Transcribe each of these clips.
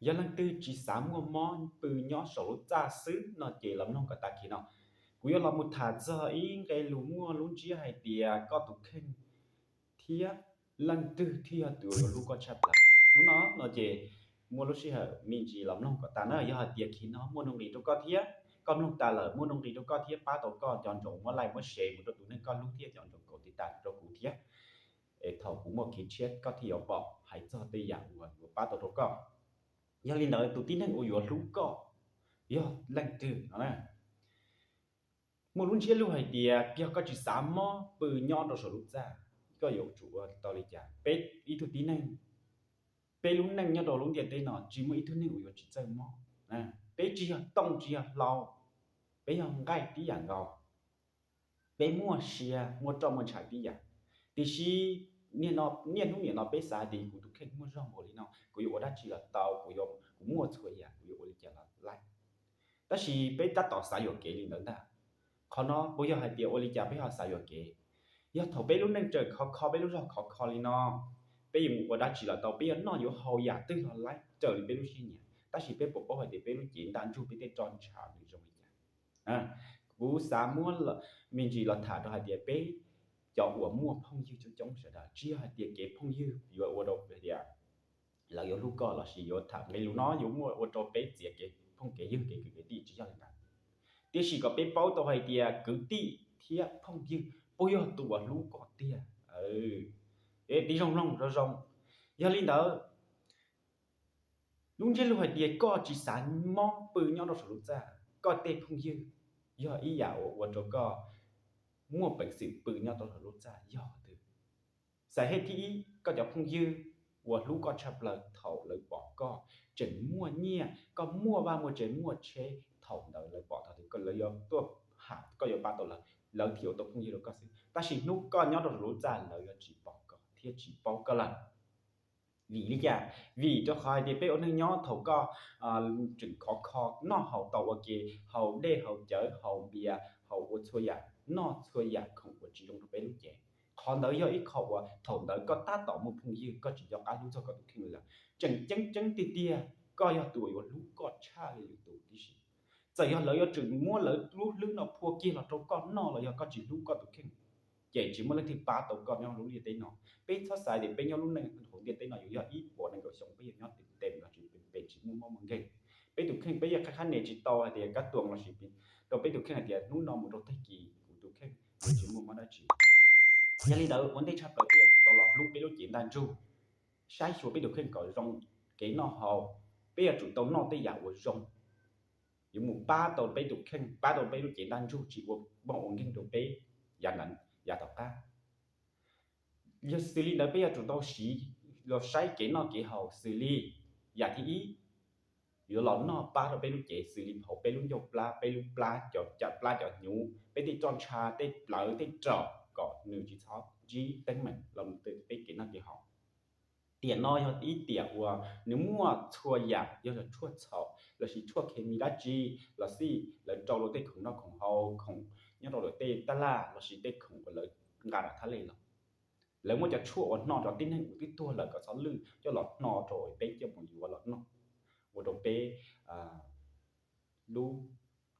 Yog leej twg tsis xav muaj mob pw nyob saum lub txaj xwb no ces los mloog kom tas kiag no. Kuv yuav los mus tham txog ib nqe lus muaj lub ntsiab hais tias koj tus kheej thiab leej twg thiaj yog tus uas hlub koj tshaj plaws. Hnub no no ces muaj lub sij hawm me ntsis los mloog kom tas na. Yog hais tias kiag no muaj nuj nqis rau koj thiab koj mloog tas lawm muaj nuj nqis rau koj thiab pab tau koj, nco ntsoov muab like muab share mus rau tus neeg koj hlub thiab nco ntsoov kaum tiv tas rau kuv thiab, es thaum kuv muaj kev tshiab koj thiaj yuav pom hais txog tej yam uas yuav pab tau rau koj. Yog li ntawd tus tib neeg uas yuav hlub koj yog leej twg no na? Muaj lub ntsiab lus hais tias yog koj tsis xav mob pw nyob rau saum lub txaj, koj yuav tsum ua tau li cas? Peb ib tug tib neeg, peb lub neej nyob rau lub ntiaj teb no tsis muaj ib tug neeg uas yuav tsis txawj mob. Peb tsis yog tooj tsis yog hlau, peb yog nqaij tib yam nkaus. Peb muaj sia muaj roj muaj ntsha tib yam. Tiam sis niaj hnub nim no peb xav tias kuv tus kheej muaj zog npaum li no kuv yuav ua dab tsi los tau, kuv yuav, kuv muaj txhua yam kuv yuav ua li cas los laib. Tab sis peb tab tom xav yuam kev li ntawd ntag. Qhov no puas yog hais tias ua li cas peb ho xav yuam kev? Yog thaum peb lub neej tseem khov kho, peb lub zog khov kho li no, peb yuav mus ua dab tsi los tau, peb yuav noj yuav haus yam twg los laib raws li peb lub siab nyiam, tab sis peb puas paub hais tias peb lub cev ntaj ntsug peb tej roj ntsha nws zoo li cas? Kuv xav muab me ntsis los tham rau hais tias peb cov uas muaj phooj ywg coob coob sawv daws, tsis yog hais tias kev phooj ywg yuav ua rau hais tias lawv yuav hlub koj lossis yuav tham nqe lus no yuav muaj ua rau peb txiav kev phooj kev ywg kev kwv kev tij, tsis yog li ntawd. Tiam sis kom peb paub tau hais tias kwv tij thiab phooj ywg puas yog tus uas hlub koj tiag? Tib zoo mloog zoo zoo. Yog li ntawd, lub ntsiab lus hais tias koj tsis xav mob pw nyob rau saum lub txaj, koj tej phooj ywg yog ib yam uas ua rau koj muaj peev xwm pw nyob rau saum lub txaj yog twg? Xais hej thib ib, koj cov phooj ywg uas hlub koj tshaj plaws, thaum lawv pom koj tseem muaj nyiaj, koj muaj vaj muaj tsev muaj tsheb, thaum ntawd lawv pom tau tias lawv yuav tuaj ham koj yuav pab tau lawv, lawv thiaj ua tau phooj ywg rau koj xwb. Tab sis hnub koj nyob rau saum lub txaj lawv yuav tsis pom koj thiab tsis paub koj lawm. Vim li cas? Vim rau qhov hais tias peb ua neej nyob thaum koj tseem khov kho noj haus tau ua ke, haus dej haus cawv haus npias haus ua txhua yam, noj txhua yam khoom uas tsis zoo rau peb lub cev. Qhov ntawd yog ib qho uas thaum ntawd koj tab tom muaj phooj ywg, koj tsis nco qab hlub txog koj tus kheej li lawm. Tseem ceeb ceeb tiag tiag, koj yog tus uas yuav hlub koj tshaj li lwm tus tib si. Txawm yog lawv yuav tseem muab lawv lub hlwb no phua kiag los rau koj noj los yog koj tsis hlub koj tus kheej, ces tsis muaj leej twg pab tau koj nyob lub ntiaj teb no. Peb txhob xav tias peb nyob lub neej hauv ntiaj teb no yuav yog ib puas nees nkaum xyoo peb yuav nyob tes tes los tsis pes tsis muaj mob muaj nkeeg. Peb tus kheej peb yeej qhab qhab nis tsis tau hais tias kab tuas lossis rau peb tus kheej hais tias hnub no mus rau tag kis kuv tus kheej yuav tsis muaj mob dab tsi. Yog li ntawd ua ntej tshaj plaws peb yuav tsum tau los hlub peb lub cev ntaj ntsug, saib xyuas peb tus kheej kom zoo, kev noj haus, peb yuav tsum tau noj tej yam uas zoo, yuav mus pab tau peb tus kheej, pab tau peb lub cev ntaj ntsug tsis ua mob ua nkeeg rau peb yav tom qab. Yog xws li ntawd peb yuav tsum tau siv los saib kev noj kev haus xws li yam thib ib, yuav los noj pab rau peb lub cev xws li hauv peb lub ncauj plab, peb lub plab, cov caj plab cov hnyuv, peb tej roj ntsha, tej plawv, tej raum kom nws tsis txhob ntsib teeb meem los mus rau peb kev noj kev haus. Tiam no yog ib tiam uas nws muaj txhua yam, yog tshuaj txhaum lossis tshuaj khes mis dab tsi los xij, lawv rau rau tej khoom noj khoom haus, khoom nyob rau lawv tej taj laj lossis tej khoom uas lawv nqa nram thaj lej los. Lawv muab cov tshuaj uas hno cov tib neeg uas twb tuag lawm kom txhob lwj coj los hno rau peb coj mus yuav los noj, ua rau peb lub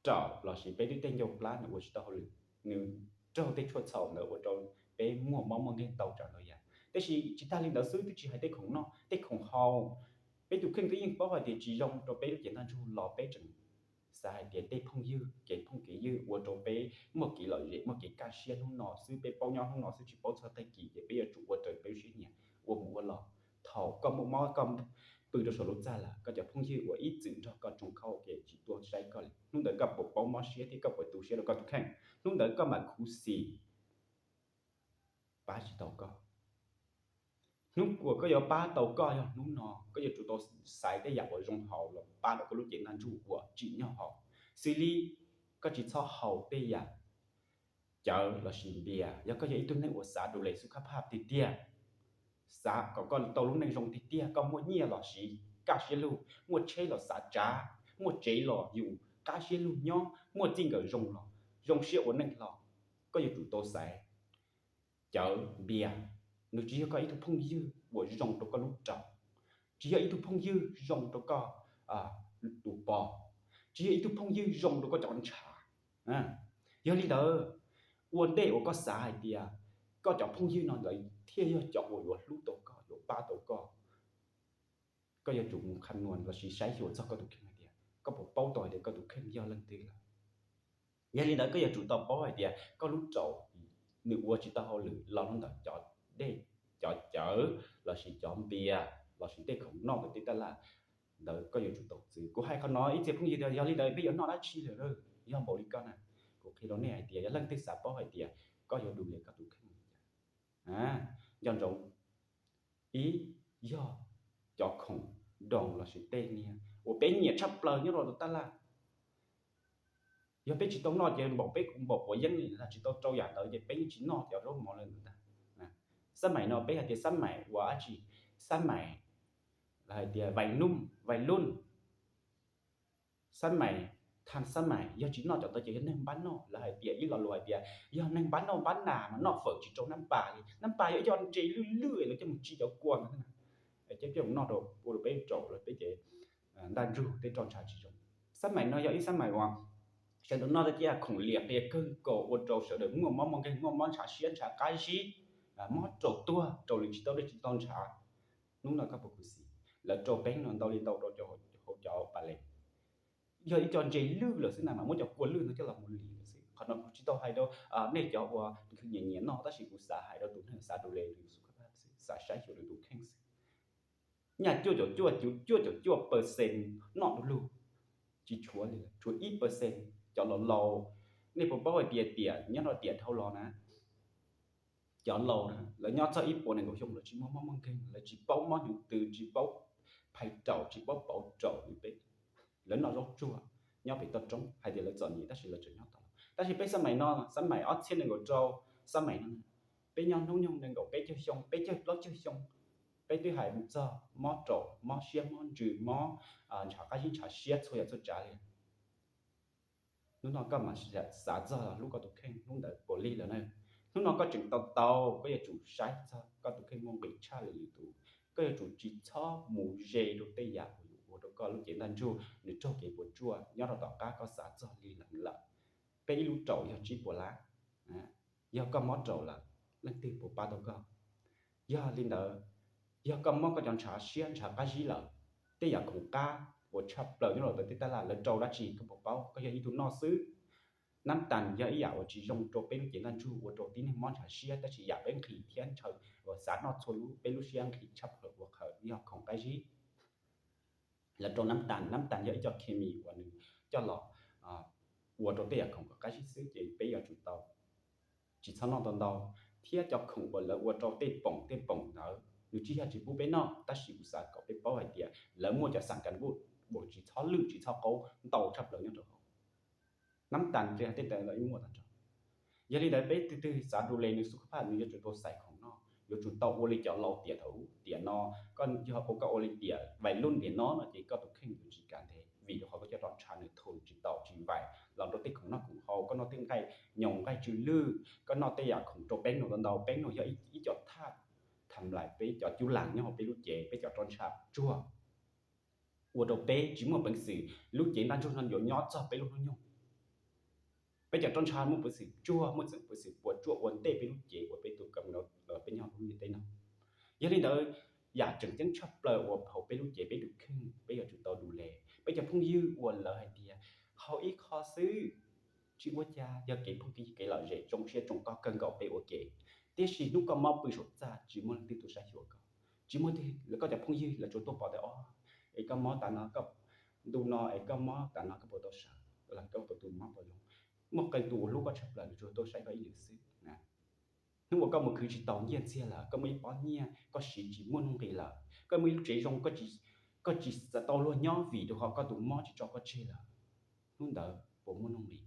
raum lossis peb lub tej ncauj plab nws ua tsis tau hauj lwm, nws raug tej tshuaj txhaum ntawd ua rau peb muaj mob muaj nkeeg tau tsav ntau yam. Tab sis tsis tag li ntawd xwb, twb tsis hais tej khoom noj tej khoom haus, peb tus kheej twb yeej paub hais tias tsis zoo rau peb lub cev ntaj ntsug los peb tseem xav hais tias tej phooj ywg, kev phooj kev ywg ua rau peb muaj kev lom zem, muaj kev kaj siab hnub no xwb, peb paub nyob hnub no xwb tsis paub txog tag kis, ces peb yuav tsum ua raws peb lub siab nyiam, ua mus ua los. Thaum koj muaj mob koj pw rau saum lub txaj lawm, koj cov phooj ywg uas ib txwm nrog koj tsoo khau ua ke tsis tuaj saib koj li, hnub ntawd koj puas paub mob siab thiab koj puas tu siab rau koj tus kheej? Hnub ntawd koj mam khuv xim pab tsis tau koj. Hnub uas koj yuav pab tau koj yog hnub no, koj yuav tsum tau xaiv tej yam uas zoo haus los pab rau koj lub cev ntaj ntsug uas tsim nyog haus. Xws li koj tsis txhob haus tej yam cawv lossis npias. Yog koj yog ib tug neeg uas xav du le xub khab phaj tiag tiag, xav kom koj tau lub neej zoo tiag tiag, koj muaj nyiaj los siv kaj siab lug, muaj tsheb los xav tsav, muaj tsev los yus qab siab lug nyob, muaj txij nkawm zoo los zoo siab ua neej hlo, koj yuav tsum tau xaiv cawv npias. Nws tsis yog koj ib tug phooj ywg uas zoo rau koj lub raum. tsis yog ib tug phooj ywg zoo rau koj tus pog, tsis yog ib tug phooj ywg zoo rau koj cov ntshav. Yog li ntawd, ua ntej uas koj xav hais tias koj cov phooj ywg no lawv thiaj yog cov uas yuav hlub tau koj, yuav pab tau koj, koj yuav tsum mus kham nuas lossis saib xyuas txog koj tus kheej hais tias koj puas paub tau hais tias koj tus kheej yog leej twg lawm. Yog li ntawd koj yuav tsum tau paub hais tias koj lub raum nws ua tsis tau hauj lwm los ntawm cov dej, cov cawv lossis cov npias lossis tej khoom noj tej tab laj ntawd koj yuav tsum tau txwv. Kuv hais qhov no ib txhia phooj ywg tias yog li ntawd peb yuav noj dab tsi lawm, yog npaum li koj na. Kuv qhia rau nej hais tias yog leej twg xav paub hais tias koj yuav dus li koj tus kheej li cas, nco ntsoov, ib, yog cov khoom doos lossis tej niag uas peb nyiam tshaj plaws nyob rau tus tab laj. Yog peb tsis tau noj ces npaum peb npaum quav yeeb li ntag, tsis tau rau yam ntawd ces peb yeej tsis noj cov zaub mov li ntag. Xab maim no peb hais tias xab maim ua dab tsi? Xab maim lawv hais tias vais num vais lun, xab maim, tham xab maim, yog tsis noj cov ntawd ces yog neeg npab noj. Lawv hais tias ib lo lus hais tias yog neeg npab noj npab nas mas noj fawm tsis rau nab pas li. Nab pas yog ib co ntses lwj lwj lawv coj mus tsi cov kua ntawd, coj mus noj rau ua rau peb raum los peb ces ntaj ntsug tej roj ntsha tsis zoo. Xab maim no yog ib xab maim uas sawv daws noj tej khoom liam qia kawg nkaus ua rau sawv daws muaj mob muaj nkeeg, muaj mob ntshav siab ntshav qab zib, mob raum tuag, raum lwm tsis tau dej tsis tau ntshav. Hnub no koj puas khuv xim, lawv rau peeb no ntau li ntau rau hauv cov pas les, yog ib co ntses lwj lawm xwb na mas muab cov kua lwj no coj los mus liam lawm xwb. Qhov no kuv tsis tau hais rau nej cov uas nyiam nyiam noj, tab sis kuv xav hais rau tus neeg xav du le nws xwb, xav saib xyuas nws tus kheej xwb. Nyaj cuaj caum cuaj cuv cuaj caum cuaj percent noj du lug, tsis tshuav li, tshuav ib percent cov laus laus. Nej puas paub hais tias tiam nyob rau tiam dhau los na, cov laus na lawv nyob txog ib puas nees nkaum xyoo lawv tsis muaj mob muaj nkeeg, lawv tsis paub mob hnyuv tws, tsis paub phais raum, tsis paub pauv raum li peb. Lawv noj zaub tsuag nyob pem toj roob hais tias lawv txom nyem tab sis lawv tseem nyob tau. Tab sis peb xab maim no, xab maim ob txhiab nees nkaum rau, xab maim no peb nyob hnub nyoog nees nkaum peb caug xyoo, peb caug plaub caug xyoo, peb twb hais mus txog mob raum, mob siab, mob ntsws, mob ntshav qab zib, ntshav siab txhua yam txhua tsav li. Hnub no koj mam xav txog hlub koj tus kheej, hnub ntawd puas lig lawm na? Hnub no koj tseem tau tau, koj yuav tsum saib txog koj tus kheej muaj nqis tshaj li lwm tus. Koj yuav tsum tsis txhob mus ze rau tej yam uas yuav ua rau koj lub cev ntaj ntsug nws raug kev puas tsuaj nyob rau tom qab koj xav txog lig lawm. Peb ib lub raum yog tsib puas lab, yog koj mob raum lawm, leej twg puas pab tau koj? Yog li ntawd, yog koj mob koj cov ntshav siab ntshav qab zib lawm, tej yam khoom qab uas tshaj plaws nyob rau tej tab laj lawv rau dab tsi koj puas paub? Koj yog ib tug noj xwb. Nab tas yog ib yam uas tsis zoo rau peb lub cev ntaj ntsug, ua rau tib neeg mob ntshav siab, tab sis yam peb nqhis thiab ntshaw uas xav noj txhua lub, peb lub siab nqhis tshaj plaws ua qhov yog khoom qab zib. Lawv rau nab tas, nab tas yog ib co khes mis uas nws coj los ua rau tej yam khoom kom qab zib xwb, ces peb yuav tsum tau tsis txhob noj ntau ntau. Thiab cov khoom uas lawv ua rau tej poom tej poom ntawd nws tsis yog tsis pub peb noj, tab sis kuv xav kom peb paub hais tias lawv muaj cov xam kas vuj uas tsis txhob lwj tsis txhob qaub ntau tshaj plaws nyob rau hauv. Nab tas li tej ntawd los yeej muaj tag nrho. Yog li ntawd peb tus twg xav du le nws xub khab phaj nws yuav tsum tau xaiv khoom noj, yuav tsum tau ua li cov laus tiam thaum ub. Tiam no koj yog ua koj ua li tiam vais luj tiam no no ces koj tus kheej yuav tsis kav ntev, vim rau qhov koj cov roj ntsha nws thum tsis tau tsis vais los rau tej khoom noj khoom haus, koj noj tej nqaij nyoos nqaij tsw lwj, koj noj tej yam khoom rau peeb nuj ntau ntau. Peeb nuj yog ib co thaj tham lais peb cov cub lam nyob hauv peb lub cev, peb cov roj ntsha tsuag, ua rau peb tsis muaj peev xwm, lub cev ntaj ntsug no yuav nyob txog peb lub hnub nyoog. Peb cov roj ntsha muaj peev xwm tsuag, muaj peev xwm puas tsuaj ua ntej peb lub cev uas peb tus ka peb nyob lub ntiaj teb no. Yog li ntawd, yam tseem ceeb tshaj plaws uas hauv peb lub cev peb tus kheej peb yuav tsum tau du le. Peb cov phooj ywg uas lawv hais tias haus ib qho xwb tsis ua cas, yog kev phooj kev ywg kev lom zem zoo siab zoo koj kawg nkaus peb ua ke, tiam sis hnub koj mob pw saum txaj tsis muaj leej twg tuaj saib xyuas koj, tsis muaj, koj cov phooj ywg lawv tsuas tuaj pom tias o, es koj mob tas no, ntu no es koj mob tas no koj puas tau sawv los koj puas tu mob puas zoo. Muaj qee tus uas hlub koj tshaj plaws nws tsuas tuaj saib koj ib lwm xwb. Hnub uas koj mus khwv tsis tau nyiaj txiag lawm, koj muaj ib pob nyiaj koj siv tsis muaj nuj nqis lawm, koj muaj ib lub tsev zoo, koj tsis tau luag nyob vim rau qhov koj tus mob tsis tso koj tseg lawm, hnub ntawd puas muaj nuj nqis?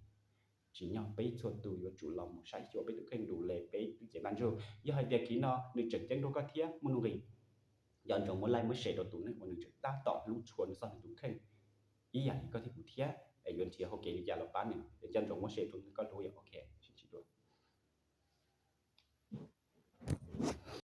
Tsim nyog peb txhua tus yuav tsum los mus saib xyuas peb tus kheej, du le peb lub cev ntaj ntsug. Yog hais tias kev no nws tseem ceeb rau koj thiab muaj nuj nqis, nco ntsoov muab like muab share rau tus neeg uas nws tseem tab tom hlub tshua nws txog nws tus kheej ib yam li koj thiab kuv thiab, es yuav nrhiav hauv kev li cas los pab nws, es nco ntsoov muab share rau tus koj hlub, ok.